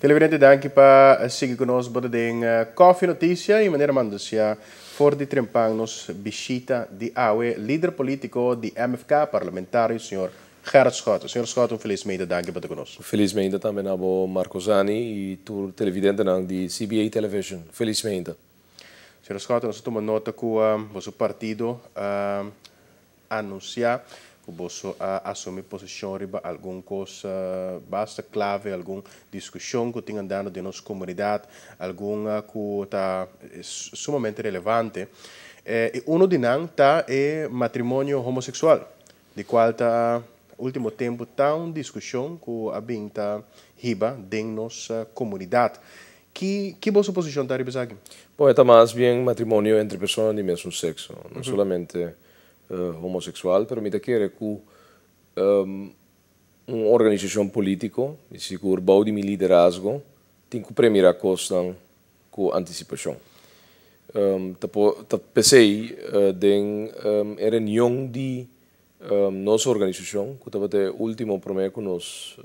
Televidente, danki pa sigui ku nos bo ta den Koffie Noticia y manera m'a anunsiá for di trempan nos bishita di awe lider politico di MFK, parlamentario señor Gerrit Schotte. Señor Schotte, un felis meinta, danki pa ta ku nos. Felis meinta tambe na bo Marcosani y tur televidentenan di CBA Television. Felis meinta. Señor Schotte, nos a tuma nota ku boso partido a Anunsiá ku boso a asumí posishon riba algun kos basta klave, algun diskushon ku tin andando den nos komunidat, algun ku ta sumamente relevante. I unu di nan ta e matrimonio homoseksual, di kual ta último tempu ta un diskushon ku a bin ta hiba den nos komunidat. Ki ki boso posishon ta riba esaki? Bon, e ta mas bien matrimonio entre personanan di mesun sekso, no solamente homosexual, pero mi ta kere ku un organisashon polítiko, i sigur bou di mi liderazgo, tin ku premirá kosnan ku antisipashon. Ta por ta p'esei den e reunion di nos organisashon, ku tabata e último promé ku nos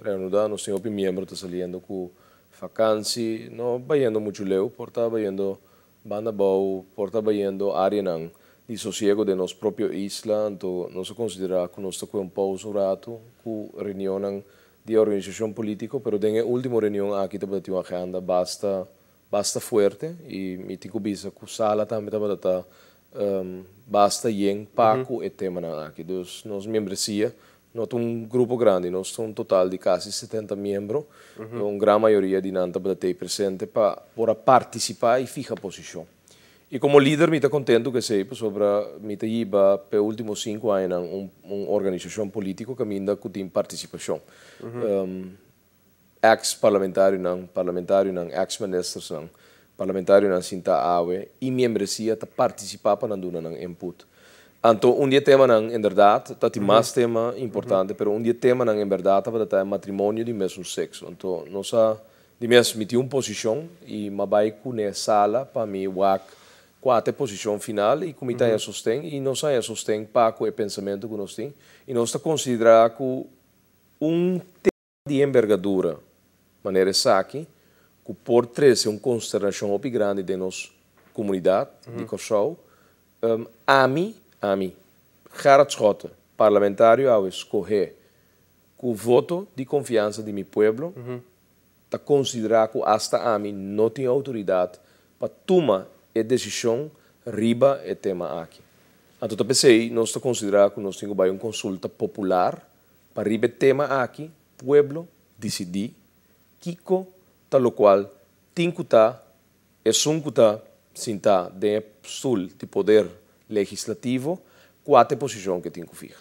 reanudá, nos tin hopi miembro ta saliendo ku fakansi, no bayendo muchu leu, por ta bayendo Banda abou por ta bayendo áreanan di sosiego den nos propio isla, anto nos a konsiderá ku nos ta kue un pousa un ratu ku reunionnan di e organisashon polítiko, pero den e último reunion aki tabata tin un agenda basta basta fuerte i mi tin ku bisa ku sala tambe tabata ta basta yen pa ku e temanan aki. Dus nos miembresia No ta un grupo grandi, nos ta un total di casi 70 miembro, un gran mayoria di nan tabata tei presente pa por a participa y fija posicion. Y como lider mi ta contento cu esey pasobra mi ta yiba p'e ultimo cinco añanan un un organisacion politico caminda cu tin participacion. Ex parlamentarionan, parlamentarionan, ex ministersnan, parlamentarionan sinta awe y miembresia ta participa pa nan duna nan input. Anto un di e temanan inderdaad, ta tin mas tema importante, pero un di e temanan en berdad tabata ta e matrimonio di mesun sexo. Anto nos a di mes mi tin un posicion y m'a bay cune sala pa mi wak cua ta e posicion final y cu mi ta haña sosten y nos a haña sosten pa cu e pensamento cu nos tin y nos ta considera cu un di embergadura manera esaki ku por trese un konsternashon hopi grandi den nos komunidat di Kòrsou. Ami, ami, Gerrit Schotte, parlamentario awe skohé ku voto di konfiansa di mi pueblo, ta konsiderá ku asta ami no tin outoridat pa tuma e desishon riba e tema aki. Anto ta p'esei nos ta konsiderá ku nos tin ku bai un konsulta popular Pa riba e tema aki pueblo disidí kiko ta lokual tin ku ta esun ku ta sintá den e stul di poder legislativo kua ta e posishon ku e tin ku fiha.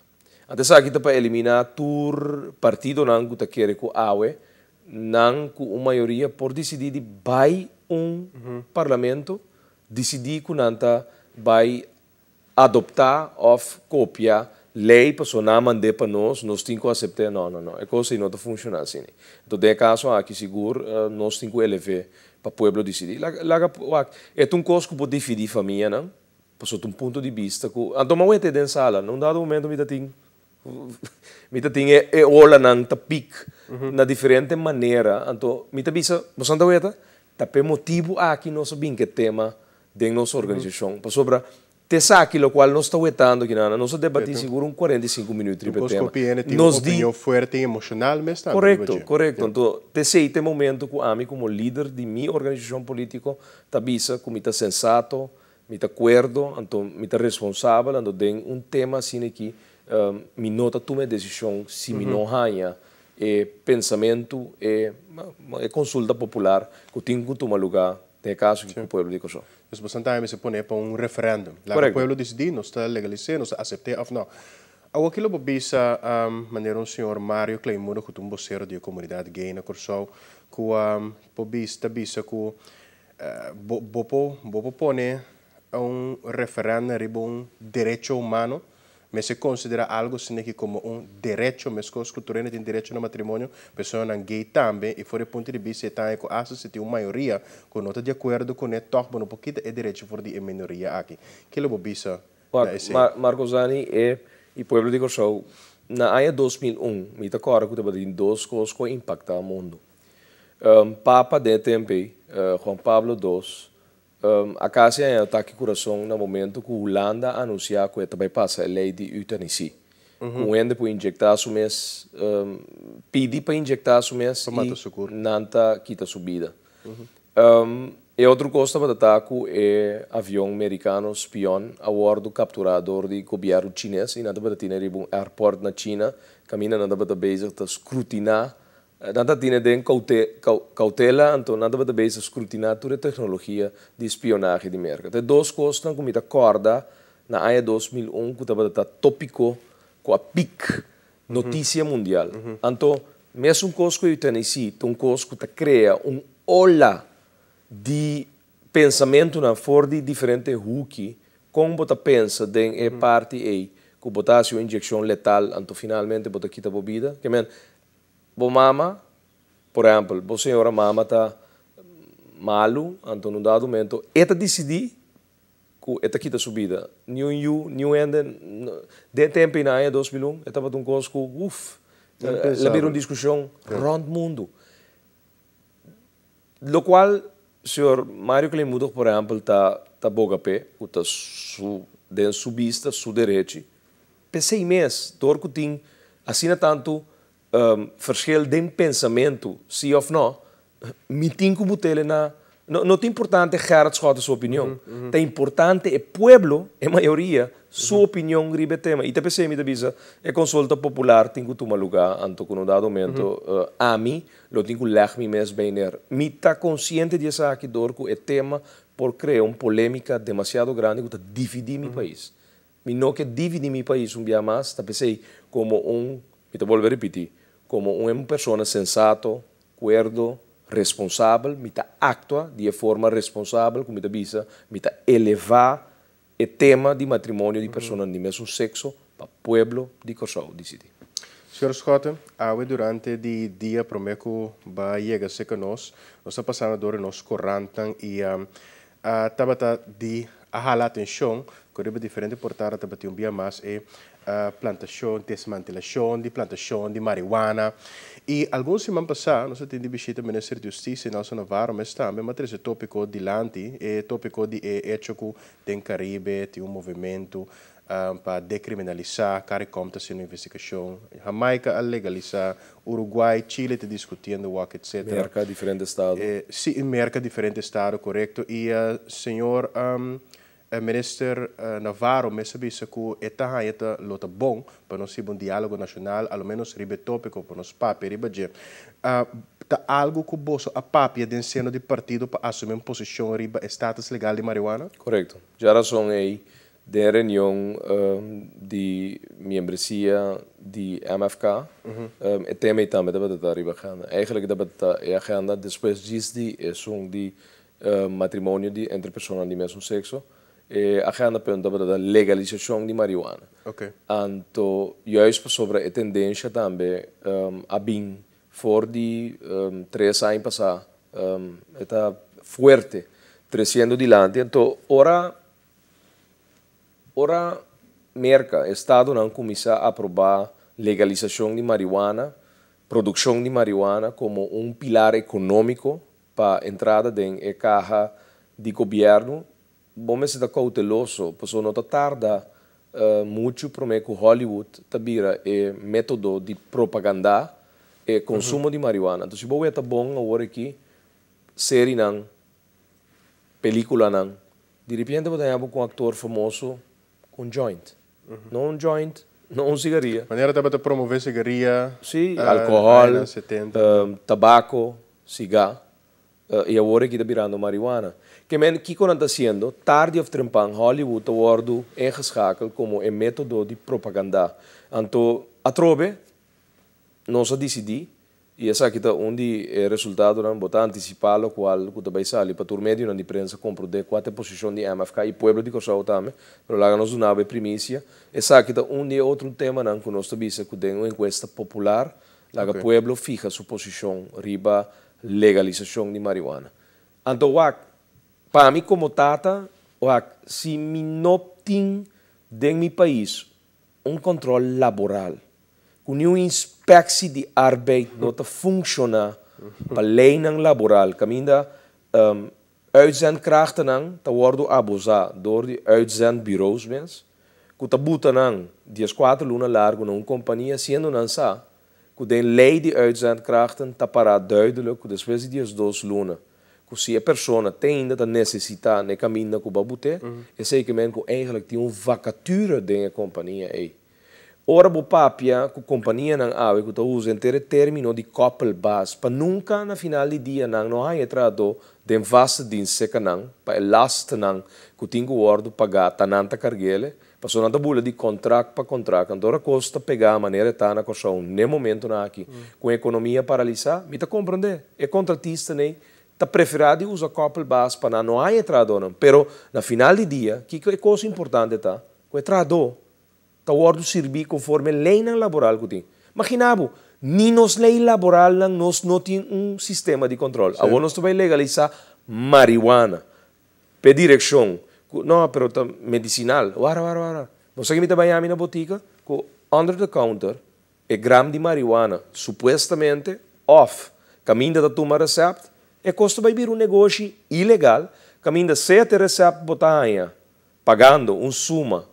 Anto esaki ta pa eliminá tur partidonan ku ta kere ku awe nan ku un mayoria por disidí di bai un parlamento disidí ku nan ta bai adoptá òf kopia lei pasobra nan a mand'é pa nos, nos tin ku asept'é. No, no, no. E kos ei no ta funshoná asina. Enton den e kaso aki sigur nos tin ku elev'é pa pueblo disidí. Laga, laga wak, e ta un kos ku por dividí famianan, pasobra ta un punto di bista ku, anto mi a wete den sala, na un dado momento mi ta tin, mi ta tin e e olanan ta pik na diferente manera, anto mi ta bisa, boso nan ta weta? Ta p'e motibu aki nos a bin ku e tema den nos organisashon, pasobra t'esaki lokual nos ta wetando kinan, nos a debatí sigur un 45 minuut riba e tema. Nos di. Opinion fuerte i emoshonal mes tambe riba dje. Korekto, korekto. Anto t'esei ta e momento ku ami komo lider di mi organisashon polítiko ta bisa ku mi ta sensato, mi ta kuerdo, anto mi ta responsabel, anto den un tema asina aki mi no ta tuma e desishon si mi no haña e pensamentu, e konsulta popular ku tin ku tuma lugá Den e kaso aki ku pueblo di Kòrsou. Dus boso tambe mester pone pa un referendum. Laga pueblo disidí, nos ta legalis'é, nos ta asept'é òf no. Awor kilo bo bisa manera un señor Mario Kleimundo ku ta un bosero di e komunidat gay na Kòrsou ku por ta bisa ku bo bo por bo por pone un referendum riba un derecho humano Mester konsiderá algu asina aki komo un derecho, meskos ku tur hende tin derecho na matrimonio, personanan gay tambe, i for di e punto di bista e taña ku asta si tin un mayoria ku no ta di akuerdo kuné, tòg bo no por kita e derecho for di e minoria aki. Ke lo bo bisa na esei? Marco Zani, E i pueblo di Kòrsou, na aña 2001 mi ta kòrda ku tabatin dos kos ku a impaktá mundu. Papa den e tempu ei, Juan Pablo dos, a kasi haña atake kurason na momento ku Hulanda a anunsiá ku e ta bai pasa e lei di eutanasie. Ku un hende por injektá su mes, pidi pa injektá su mes i nan ta kita su bida. E otro kos tabata ta ku e avion merikano spion a wòrdu kapturá dor di gobièrnu chines i nan tabata tine riba un airport na China kaminda nan tabata bezig ta skrutiná. Nan ta tine den kautela, anto nan tabata bezig skrutiná tur e teknologia di spionahe di Merka. Ta e dos kosnan ku mi ta kòrda na aña 2001 ku tabata ta tópiko ku a pik notisia mundial. Anto, mesun kos ku eutanasie ta un kos ku ta krea un ola di pensamentunan for di diferente huki, kon bo ta pensa den e parti ei ku bo ta hasi un inyekshon letal anto finalmente bo ta kita bo bida? Ke men, bo mama, por ehèmpel, bo señora mama ta malu, anto na un dado momento e ta disidí ku e ta kita su bida. Ni un yu, ni un hende, den e tempu ei na aña 2001, e tabata un kos ku, uf, el a bira un diskushon rònt mundu. Lokual señor Mario Kleinmoedig, por ehèmpel, ta ta boga p'e, ku ta su, den su bista, su derechi. P'esei mes, dor ku tin asina tantu verschil den pensamentu, si òf nò, mi tin ku but'el na, no, no ta importante Gerrit Schotte su opinion, ta importante e pueblo, e mayoria, su opinion riba e tema. I ta p'esei mi ta bisa, e konsulta popular tin ku tuma lugá, anto ku na un dado momento ami lo tin ku lèg mi mes bei ner. Mi ta konsiente di esaki dor ku e tema por krea un polémika demasiado grandi ku ta dividí mi pais. Mi no ke dividí mi pais un bia mas, ta p'esei komo un, mi ta bolbe ripití, komo un persona sensato, kuerdo, responsabel, mi ta aktua di e forma responsabel ku mi ta bisa, mi ta elevá e tema di matrimonio di personanan di mesun sekso pa pueblo di Kòrsou disidí. Señor Schotte, awe durante di dia promé ku ba yega serka nos, nos ta pasando dor di nos korantnan i a tabata di a hala atenshon ku riba diferente portada tabatin un bia mas e plantashon, desmantelashon di plantashon di marihuana. I algun siman pasá nos a tin di bishita Minister di Hustisia Nelson Navarro mes tambe a trese tópiko dilanti, e tópiko di e echo ku den Karibe tin un movimentu pa dekriminalisá, Caricom ta hasiendo investigashon, Jamaica a legalisá, Uruguay, Chile ta diskutiendo wak etcetera. Merka, diferente estado. Sí, Merka, diferente estado, korekto. I señor Minister Navarro mes a bisa ku e ta haña ta lo ta bon pa nos hiba un diálogo nashonal, a lo ménos riba e tópiko, pa nos papia riba dje. Ta algu ku boso a papia den seno di partido pa asumí un posishon riba e status legal di marihuana? Korekto. Djarason ei Den reunion di miembresia di MFK, e tema ei tambe tabata ta riba agenda. Eigenlijk tabata ta e agenda despues djis di esun di matrimonio di entre personanan di mesun sekso. E agenda punt tabata ta legalisashon di marihuana. Anto juist pasobra e tendensha tambe a bin for di tres aña pasá, e ta fuerte tresiendo dilanti. Anto ora Ora Merka, estadonan kuminsá aprobá legalisashon di marihuana, produkshon di marihuana komo un pilar ekonómiko pa entrada den e kaha di gobièrnu, bo mester ta kouteloso pasobra no ta tarda muchu promé ku Hollywood ta bira e método di propagandá e konsumo di marihuana. Anto si bo weta bon awor aki, serinan, pelikulanan, Di ripiente bo ta haña bo ku un aktor famoso ku un joint. No un joint, no un sigaria. Manera tabata promove sigaria Sí, alkohòl, añanan 70. Tabako, sigá. I awor aki ta birando marihuana. Ke men, kiko nan ta hasiendo? Tardi òf trempan Hollywood ta wòrdu ingeschakel komo e método di propagandá. Anto, atrobe nos a disidí I esaki ta un di e resultadonan, bo ta antisipá lokual ku ta bai sali pa tur medionan di prensa komprondé kua ta e posishon di MFK i pueblo di Kòrsou tambe, pero laga nos duna bo e primisia. Esaki ta un di e otro temanan ku nos ta bisa ku den un enkuesta popular laga pueblo fiha su posishon riba legalisashon di marihuana. Anto wak, pa mi komo tata, wak, si mi no tin den mi pais un kòntròl laboral ku niun inspeksie di arbeid no ta funshoná. Pa leinan laboral, kaminda uitzendkrachten ta wòrdu abusá dor di uitzendbureaus mes, ku ta buta nan 14 luna largu na un kompania, siendo nan sa ku den lei di uitzendkrachten ta para duidelijk ku despues di 12 luna, ku si e persona te ainda ta nesesitá na kaminda ku b'a but'é, esei ke men ku eigenlijk tin un vacature den e kompania ei. Ora bo papia ku kompanianan awe ku ta usa henter e término di koppelbaas, pa nunka na final di dia nan no haña trahadó den vaste dienst seka nan, pa e lastennan ku tin ku wòrdu pagá ta nan ta karg'é, pasobra nan ta bula di kontrakt pa kontrakt. Anto ora kos ta pegá manera ta na Kòrsou n'e momentonan aki, ku ekonomia paralisá, mi ta komprondé. E kontratistanan ta preferá di usa koppelbaas pa nan no haña trahadónan. Pero na final di dia, kiko e kos importante ta, ku e trahadó ta wòrdu sirbí konforme leinan laboral ku tin. Imaginá bo, ni nos lei laboral nan nos no tin un sistema di kontròl. Awor nos ta bai legalisá marihuana. Pe direkshon. No, pero ta medisinal. Wara, wara, wara. Bo sa ku mi ta bai na botika, ku under the counter, e gram di marihuana, supuestamente, òf kaminda ta tuma recept, e kos ta bai bira un negoshi ilegal, kaminda sete recept bo ta haña, pagando un suma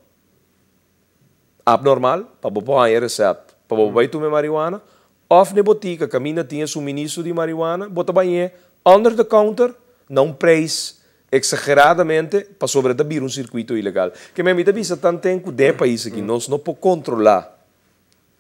abnormal pa bo haña recept, pa bo bai tuma marihuana, òf na botika kaminda tin suministro di marihuana, bo ta bai under the counter na un preis eksageradamente pasobra ta bira un sirkuito ilegal. Ke men mi ta bisa tanten ku den pais aki nos no por kontrolá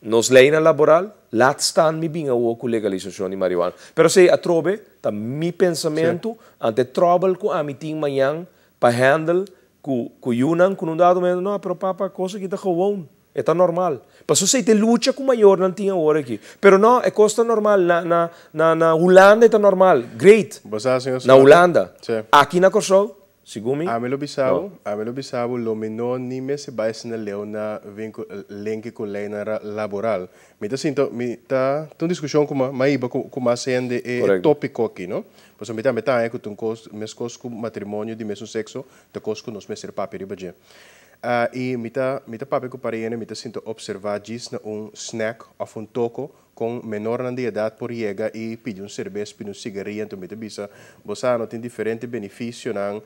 nos lei laboral, laat staan mi bin awo ku legalisashon di marihuana. Pero esei atrobe, ta mi pensamentu, anto trouble ku ami tin mañan pa handle ku yunan ku un dado momento, no, pero papa, kos aki ta gewoon. Ta normal. Paso esei ta e lucha ku mayornan tin awor aki. Pero no, e kos ta normal. Na Hulanda ta normal. Great. Bo sa, señor Na Hulanda. Si. Aki na Kòrsou, segun mi. Ami lo bisa bo, ami lo bisa bo, lo mi no ni mester bai na leu na link ku lei laboral. Mi ta sinto, mi ta un diskushon ku m'a hiba ku mas hende e tópiko aki, no? Pasobra mi tambe ta ku un kos, meskos ku matrimonio di mesun sekso, ta kos ku nos mester papia riba dje. I mi ta papia ku pariente, mi ta sinto observá djis na un snack òf un toko ku menornan di edat por yega i pidi un serbes, pidi un sigaria, anto mi ta bisa, bo sa no tin diferente benefisionan,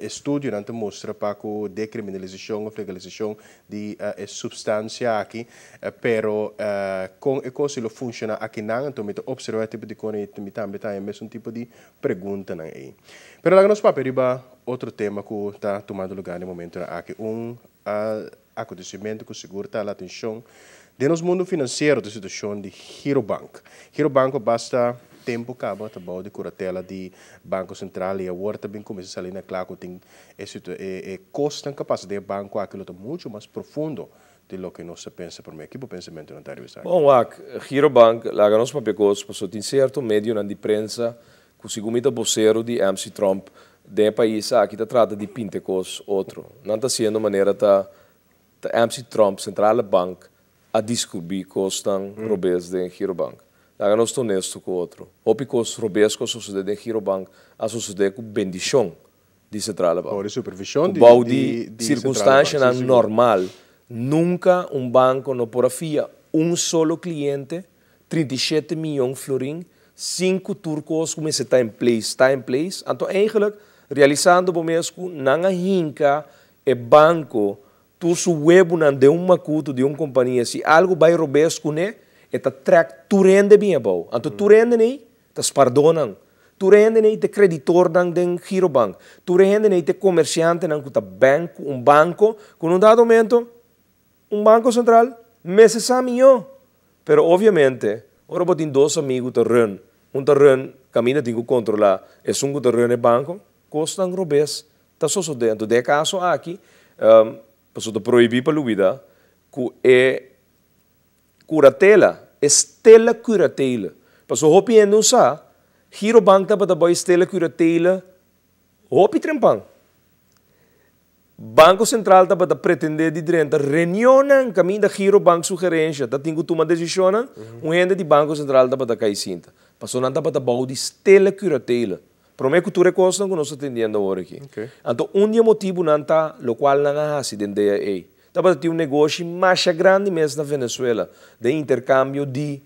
estudionan ta mustra pa ku dekriminalisashon òf legalisashon di e supstansia aki, pero kon e kos lo funshoná akinan, anto mi ta observá tipo di kos mi tambe ta mes un tipo di preguntanan ei. Pero laga nos papia riba otro tema ku ta tumando lugá na e momento aki, un akontesimentu ku sigur ta atenshon den nos mundu finansiero, e situashon di Girobank. Girobank basta tempu kaba ta bou di kuratela di Banko Sentral i awor tambe kuminsá sali na kla ku tin e kosnan ku a pasa den banko aki ta muchu mas profundo di loke nos a pensa promé. Ki bo pensamentunan ta riba esaki? Bon, wak, Girobank, laga nos papia kos, pasobra tin sierto medionan di prensa ku segun mi ta bosero di MC Trump den pais aki ta trata di pinta kos otro. Nan ta hasiendo manera ta MC Trump, Centrale Bank, a deskubrí kosnan robes den Girobank. Laga nos ta honesto ku otro. Hopi kos robes ku a sosodé den Girobank a sosodé ku bendishon di Centrale Bank. Bou di supervishon di Bou di di sirkunstansia Centrale Bank, si, normal, nunka un banko no por a fia un solo kliente 37 mion florin, sin ku tur kos kuminsá ta in place, ta in place. Anto eigenlijk, realisando bo mes ku nan a hinka e banko tur su webunan den un makutu di un kompania, si algu bai robes kuné, e ta trek tur hende bin abou. Anto tur hende nei ta spaardónan. Tur hende nei ta kreditornan den Girobank. Tur hende nei ta komersiantenan ku ta bank un banko, ku un dado momento, un banko sentral, mester sa mihó. Pero obviamente, ora bo tin dos amigu ta run, un ta run, kaminda tin ku kontrolá, esun ku ta run e banko, kosnan robes ta sosodé. Anto den e kaso aki, pasobra ta prohibí pa lubidá, ku e kuratela, e stille curatele. Pasobra hopi hende no sa, Girobank tabata bou stille curatele hopi trempan. Banko Sentral tabata pretendé di drenta reunionnan kaminda Girobank su gerensia ta tin ku tuma desishonnan, un hende di Banko Sentral tabata kai sinta. Pasobra nan tabata bou di stille curatele. Promé ku tur e kosnan ku nos ta atendiendo awor aki. Anto un di e motibunan ta lokual nan a hasi den DAA. Tabata tin un negoshi masha grandi mes na Venezuela den interkambio di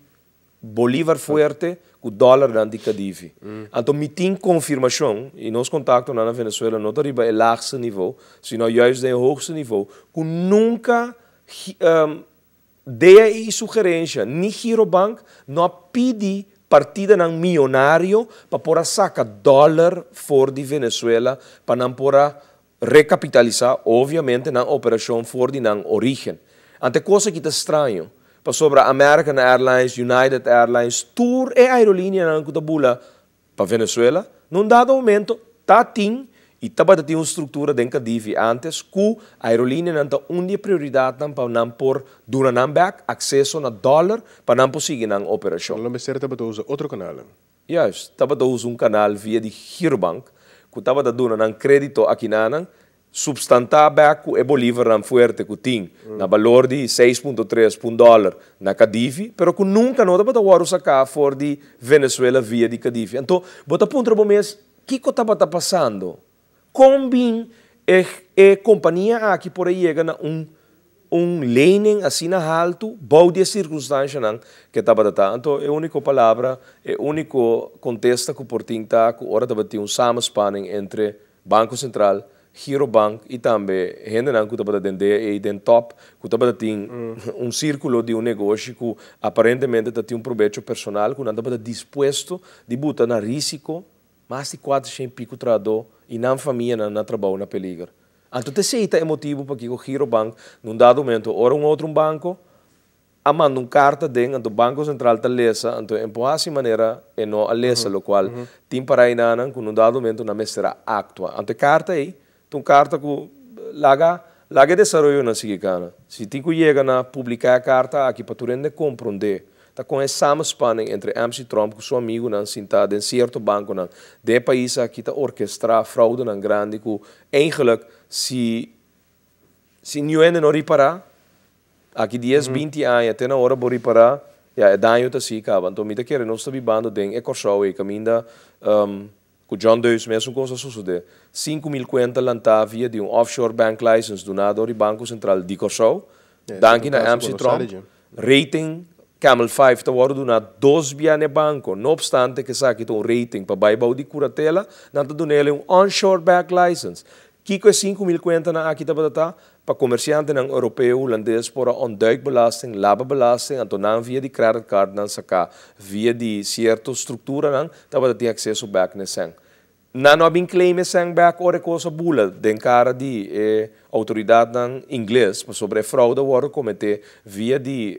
Bolívar fuerte ku dòlernan di Cadivi. Anto mi tin konfirmashon, i nos kontaktonan na Venezuela no ta riba e laagste nivo, sino juist den e hoogste nivo, ku nunka DEA i su gerensha ni Girobank no a pidi partidanan miyonario pa por a saka dòler for di Venezuela pa nan por a rekapitalisá obviamente nan operashon for di nan orígen. Ante kos aki ta straño, pasobra American Airlines, United Airlines, tur e aerolíneanan ku ta bula pa Venezuela, na un dado momento ta tin i tabata tin un struktura den Cadivi ántes ku aerolíneanan ta un di e prioridatnan pa nan por duna nan bèk akseso na dòler pa nan por sigui nan operashon. Lo mester tabata usa otro kanalnan. Juist, tabata usa un kanal via di Girobank ku tabata duna nan krédito akinanan, supstantá bèk ku e bolívarnan fuerte ku tin na balor di 6.3 pun dòler na Cadivi, pero ku nunka no tabata wòrdu saká for di Venezuela via di Cadivi. Anto, bo ta puntra bo mes, kiko tabata pasando? Kon bin e e kompania aki por a yega na un un lening asina haltu bou di e sirkunstanshanan ku e tabata ta? Anto e úniko palabra, e úniko kontesta ku por tin ta ku ora tabatin un samenspanning entre Banko Sentral, Girobank i tambe hendenan ku tabata den DAA den top ku tabata tin un sírkulo di un negoshi ku aparentemente ta tin un probecho personal ku nan tabata dispuesto di buta na rísiko mas di 400 i piku trahadó i nan famianan na trabou na peliger. Anto t'esei ta e motibu pakiko Girobank na un dado momento ora un otro un banko a manda un karta den anto Banko Sentral ta lesa anto e por hasi manera e no a lesa lokual tin para einanan ku na un dado momento nan mester a aktua. Anto e karta ei ta un karta ku laga laga e desaroyonan sigui kana. Si tin ku yega na publiká e karta aki pa tur hende komprondé ta kon e samenspanning entre MC Tromp ku su amigunan sintá den sierto bankonan den e pais aki ta orkestrá fraudenan grandi ku eigenlijk si si niun hende no ripará aki 10, 20 aña te na ora bo ripará, ya e daño ta sigui kaba. Anto mi ta kere nos ta bibando den e Kòrsou ei kaminda ku John Deus mesun kos a sosodé. 5000 kuenta lantá via di un offshore bank license duná dor di Banko Sentral di Kòrsou. Danki na MC Tromp. Rating Camel 5 ta wòrdu duná dos bia na e banko. No opstante ku esaki ta un rating pa bai bou di kuratela, nan ta dun'el un onshore bank license. Kiko e 5000 kuentanan aki tabata ta? Pa komersiantenan europeo hulandes por a ontduikbelasting, laba belasting, anto nan via di credit card nan saká via di sierto strukturanan tabata tin akseso bèk na e sèn. Nan no a bin claim e sèn bèk ora e kos a bula den kara di e outoridatnan ingles pasobra e fraude a wòrdu kometé via di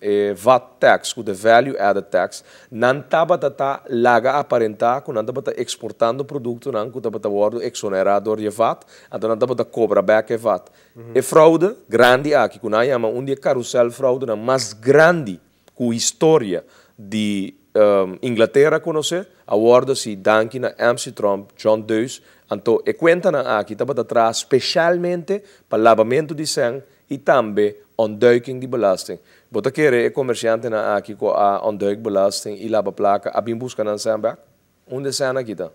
e vat tax ku ta e value added tax. Nan tabata ta laga aparentá ku nan tabata eksportando produktonan ku tabata wòrdu eksonerá dor di e vat, anto nan tabata kobra bèk e vat. E fraude grandi aki ku nan a yama un di e karusèl fraudenan mas grandi ku historia di Inglatera konosé, a wòrdu hasi danki na MC Tromp, John Deus, anto e kuentanan aki tabata traha speshalmente pa labamentu di sèn i tambe ontduiking di belasting. Bo ta kere e komershantenan aki ku a ontduik belasting i laba plaka a bin buska nan sèn bèk? Unda e sèn aki ta?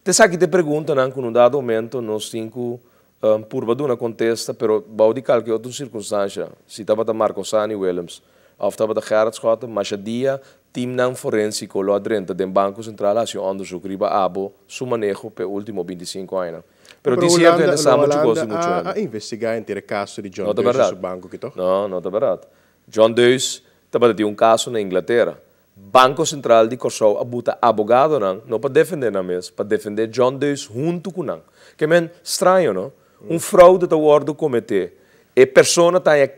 Ta esaki ta e preguntanan ku na un dado momento nos tin ku purba duna kontesta, pero bou di kalke otro sirkunstansha, si tabata Marco Sani Willems òf tabata Gerrit Schotte, masha dia timnan forensiko lo a drenta den Banko Sentral hasi un òndersuk riba abo su maneho p'e último 25 añanan. Pero Pero tin sierto Hulanda, hende sa lo muchu kos Hulanda di muchu a hende. a investigá henter e kaso di No John ta Deus i bèrdat. su banko ki tòg? No, no ta bèrdat. John Deus tabata tin un kaso na Inglatera. Banko Sentral di Kòrsou a buta abogadonan, no pa defendé nan mes, pa defendé John Deus huntu ku nan. Ke men straño, no? Un fraude ta wòrdu kometé, e persona ta haña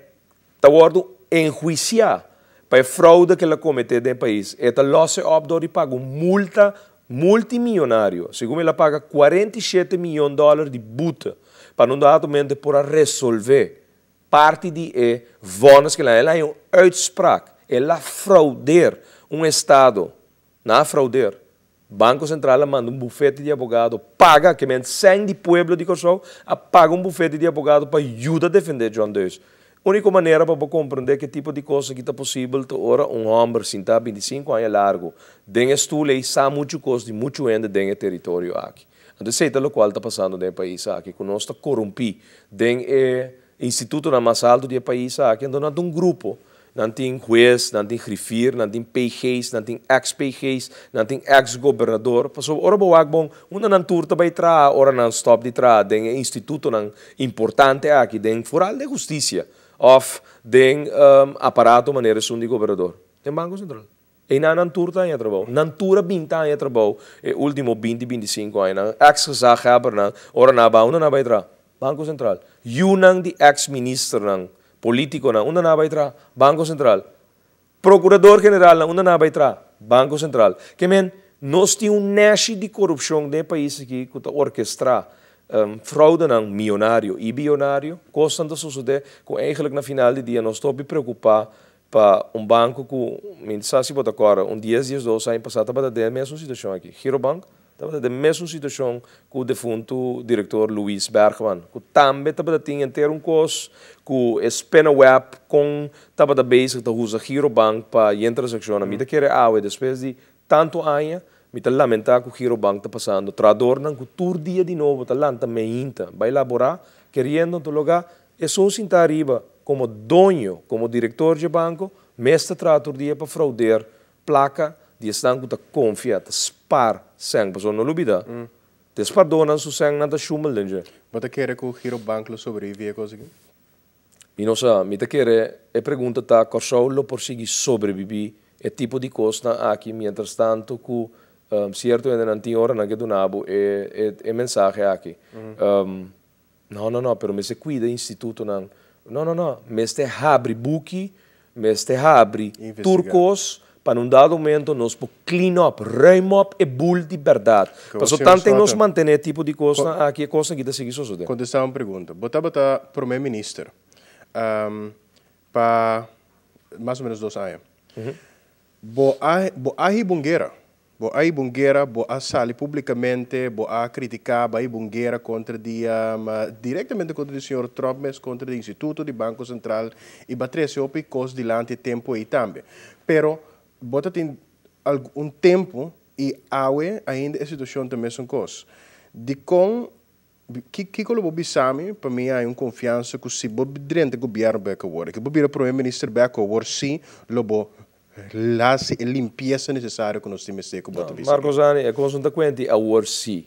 ta wòrdu enhuisiá pa e fraude ku el a kometé den e pais. E ta lòs e òp dor di paga un multa multimillonario. Segun el a paga 47 miyon dòler di bute pa nan datomente por a resolvé parti di e vonnis ku el a haña. El a haña un uitspraak. El a fraudeer un estado. Nan a fraudeer. Banko Sentral a manda un bufete di abogado paga, ke men sèn di pueblo di Kòrsou a paga un bufete di abogado pa yuda defendé John Deus. Úniko manera pa bo komprendé ke tipo di kos aki ta posibel ta ora un hòmber sintá 25 aña largu den e stul ei sa muchu kos di muchu hende den e teritorio aki. Anto esei ta lokual ta pasando den e pais aki, ku nos ta korumpí den e institutonan mas altu di e pais aki, anto nan ta un grupo. Nan tin hues, nan tin griffier, nan tin PG's, nan tin ex-PG's, nan tin ex-gobernador. Paso ora bo wak bon, unda nan tur ta bay traha ora nan stop di traha den e institutonan importante aki, den vooral den husticia of den aparato manera esun di gobernador? Den Banco Central. Einan nan tur ta haña trabou. Nan tur a bin ta haña trabou e ultimo binti, 25 añanan. Ex-gezaghebbernan, ora nan a bay, unda nan a bay traha? Banco Central. Yunan di ex-ministernan, politiconan, unda nan a bay traha? Banco Central. Procurador Generalnan, unda nan a bay traha? Banco Central. Ke men, nos tin un neshi di corupcion den e pais aki cu ta orkestra fraudenan miyonario y biyonario. Cosnan ta sosode cu eigenlijk na final di dia nos ta hopi preocupa pa un banco cu, mi sa si bo ta corda, un dies, 12 aña pasa tabata den e mesun situacion aki. Girobank tabata den mesun situacion cu defunto director Luis Bergman, cu tambe tabata tin henter un cos cu e spinnenweb con tabata bezig ta usa Girobank pa yen transaccionnan. Mi ta kere awe, despues di tanto aña, mi ta lamenta cu Girobank ta pasando. Trahadornan cu tur dia di nobo ta lanta meinta bay labora, keriendo en lugar esun sinta ariba como doño, como director di banco, mes ta traha tur dia pa fraudeer placa di esnan cu ta confia, ta spaar cen, pasobra no lubida, te spaardornan su cen nan ta sjoemel den dje. Bo ta kere cu Girobank lo sobrevivi e cos aki? Mi no sa, mi ta kere, e pregunta ta, Corsou lo por sigui sobrevivi e tipo di cosnan aki mientras tanto cu cierto hendenan tin oranan ke duna bo e mensahe aki? No, no, no, pero mester cuida institutonan. No, no, no, mester habri buki, mester habri tur cos pa en un dado momento nos por clean up, ruim op e boel di berdad. Paso tanto nos mantene tipo di cosnan aki, e cosnan aki ta sigui sosode. Contesta un pregunta. Bo tabata prome minister pa mas o menos 2 aña. Bo a hiba un guera. Bo a hiba un guera, bo a sali publicamente, bo a critica, bo a hiba un guera directamente contra di señor Tromp mes, contra di Instituto di Banco Central, y bo a trece hopi cos dilanti tempo ey tambe. Pero bo ta tin un tempo y awe ainda e situacion ta mesun cos. Di con, kico lo bo bisa mi, pa mi hay un confiansa cu si bo drenta gobierno bek awor, cu bo bira prome minister bek awor, si lo bo haci e limpieza necesario cu nos tin mester cu bo ta bisa? Marco Zani, e cos no ta cuenti awor si.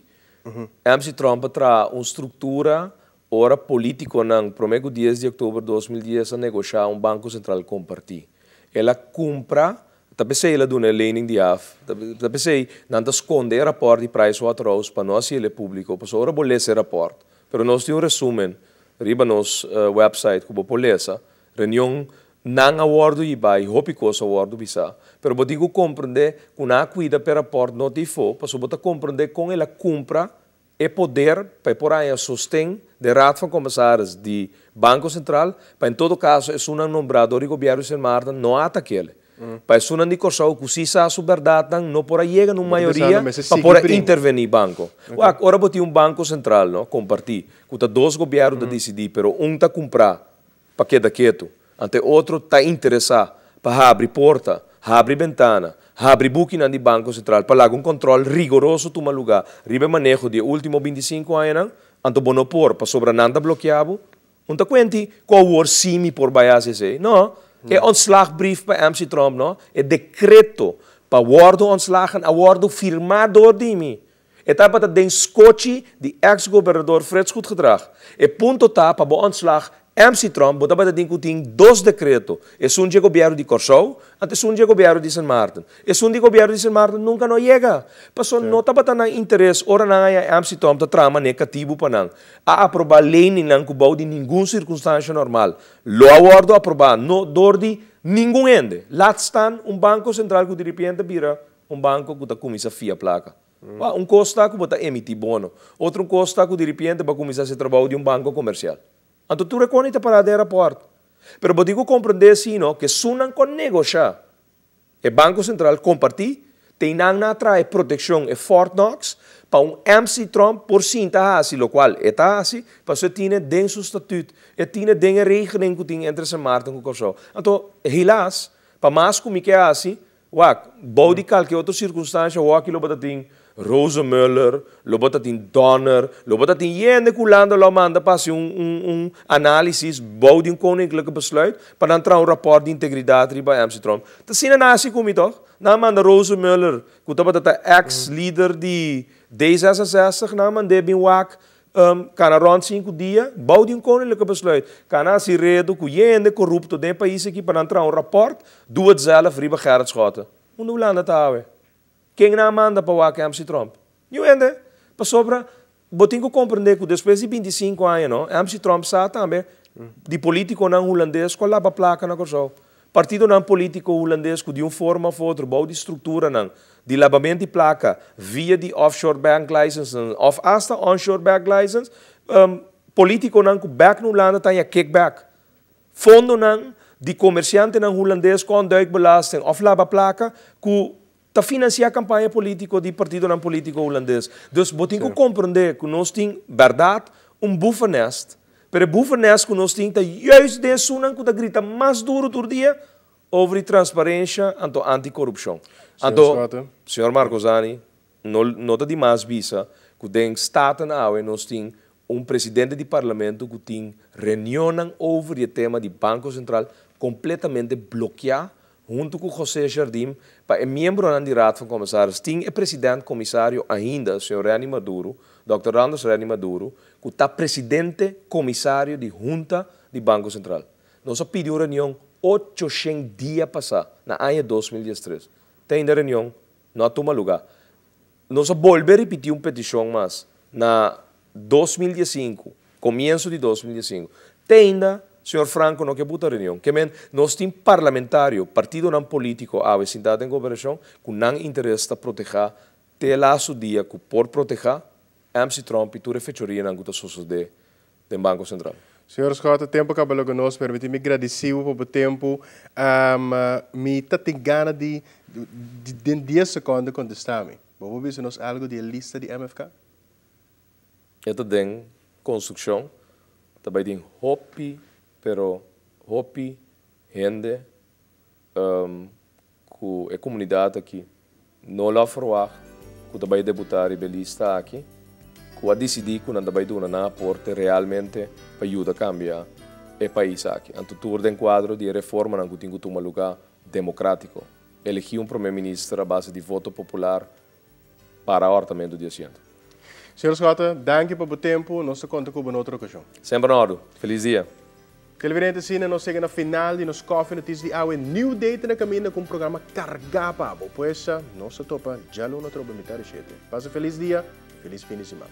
MC Tromp a traha un structura ora politiconan prome cu 10 di october 2010 a negocia un banco central comparti. El a cumpra, ta pesey el a duna e lening di af, ta pesey nan ta sconde e rapport di Pricewaterhouse pa no haci publico, pasobra ora bo lesa e rapport, pero nos tin un resumen riba nos website cu bo por lesa, reunion nan a wordo hibá, hopi cos a wordo bisa. Pero bo tin cu comprende cu nan a cuida p'e rapport no tifo, pasobra bo ta comprende con el a cumpra e poder pa por haya sosten di Raad van Commissaris di Banco Central, pa en todo caso esunnan nombra door di gobierno di Sint Maarten no atak'e. Pa esunnan di Corsou cu si sa su berdad nan no por a yega na un mayoria pa por a interveni banco. Wak, ora bo tin un banco central, no, comparti, cu ta dos gobierno ta decidi, pero un ta cumpra pa keda keto, ante otro ta interesa pa habri porta, habri bentana, habri bukinan di Banco Central, pa laga un control rigoroso tuma lugar, riba maneho di ultimo 25 aña, anto bo no por, pasobra nan ta blokea bo. No ta cuenti cu awor si mi por bay ACC. No, e ontslagbrief pa MC Tromp, no? E decreto pa wordo ontslagen a wordo firma door di mi. E tabata den scochi di ex-gobernador Frits Goedgedrag. E punto ta pa bo ontslag MC Tromp, bo tabata tin cu tin dos decreto. Esun di gobierno di Corsou, anto esun di gobierno di Sint Maarten. Esun di gobierno di Sint Maarten nunca no yega. Paso no tabata nan interes ora nan haya MC Tromp ta trama negativo pa nan. A aproba leynan cu bou di ningun circunstancia normal. Lo a wordo aproba no door di ningun hende. Laat staan un banco central cu di repente bira un banco cu ta cuminsa fia placa. Un cos ta cu bo ta emiti bono. Otro cos ta cu di repente bo a cuminsa haci trabou di un banco comercial. Anto tur e cos ta para den rapport. Pero bo tin cu comprende si, no, cu esunnan cu negocia e Banco Central comparti, tin nan na trae proteccion e Fort Knox pa un MC Tromp por sinta haci, lo cual e ta haci, paso e tin den su statuut, e tin den e regeling cu tin entre Sint Maarten cu Corsou. Anto, helaas, pa mas cu mi ke haci, wak, bou di cualkier otro circunstancia, wak lo tin. Rosenmöller, lo bo ta tin Donner, lo bo ta tin hende ku Hulanda lo a manda pa hasi un un un análisis bou di un koninklijke besluit pa nan traha un rapòrt di integridat riba MC Tromp. Ta asina nan a hasi ku mi tòg? Nan a manda Rosenmöller, ku tabata ta eks lider di D66, nan a mand'é bin wak Kana rònt sinku dia, bou di un koninklijke besluit, kana hasi redu ku hende korupto den e pais aki pa nan traha un rapòrt, doe het zelf riba Gerrit Schotte. Unda Hulanda ta awe? Ken nan a manda pa wak MC Tromp? Niun hende! Pasobra bo tin ku komprendé ku despues di 25 aña no, MC Tromp sa tambe di politikonan hulandes ku a laba plaka na Kòrsou. Partidonan polítiko hulandes ku di un forma òf otro bou di strukturanan di labament di plaka via di offshore bank licenses òf asta onshore bank license, polítikonan ku bèk na Hulanda ta haña kickback. Fondonan di komersiantenan hulandes ku ontduikbelasting òf laba plaka ku ta finansiá kampaña polítiko di partidonan polítiko hulandes. Dus bo tin ku komprendé ku nos tin bèrdat un boevenest, pero e boevenest ku nos tin ta juist den esunnan ku ta grita mas duru tur dia over di transparensha anto anti-korupshon. Anto, señor Marcozani, no no ta dimas bisa ku den Staten awe nos tin un presidente di parlamento ku tin reunionnan over di e tema di Banko Sentral kompletamente blokiá Huntu ku José Jardim, pa e miembronan di Raad van Commissaris tin e president komisario ainda, señor Renny Maduro, Dòkter Randers Renny Maduro, ku ta presidente komisario di Hunta di Banko Sentral. Nos a pidi un reunion 800 dia pasá, na aña 2013. Te ainda reunion no a tuma lugá. Nos a bolbe ripití un petishon mas na 2015, komienso di 2015. Te ainda señor Franco no ke buta reunion. Ke men, nos tin parlamentario, partidonan polítiko awe sintá den gobernashon ku nan interes ta protehá te e lastu dia ku por protehá MC Tromp i tur e fechorianan ku ta sosodé den Banko Sentral. Señor Schotte, tempu a kaba loke nos. Permití mi gradisí bo pa bo tempu. Mi ta tin gana di den dies sekondo kontestá mi. Bo por bisa nos algu di e lista di MFK? E ta den konstrukshon. Ta bai tin hopi, pero hopi hende ku e komunidat aki no lo a ferwagt ku ta bai debutá riba e lista aki, ku a disidí ku nan ta bai duna nan aporte realmente pa yuda kambia e pais aki. Anto tur den kuadro di e reformanan ku tin ku tuma lugá demokratiko. Elegí un promé minister a base di voto popular para hòrtamentu di asiento. Señor Schotte, danki pa bo tempu. Nos ta konta ku bo na otro okashon. Semper na òrdu. Felis dia. Televidente, asina nos yega na final di nos Koffie Noticia di awe. New Day ta na kaminda ku un programa kargá pa bo. Pues, nos ta topa djaluna atrobe mitar di shete. Pasa felis dia i felis fin di siman.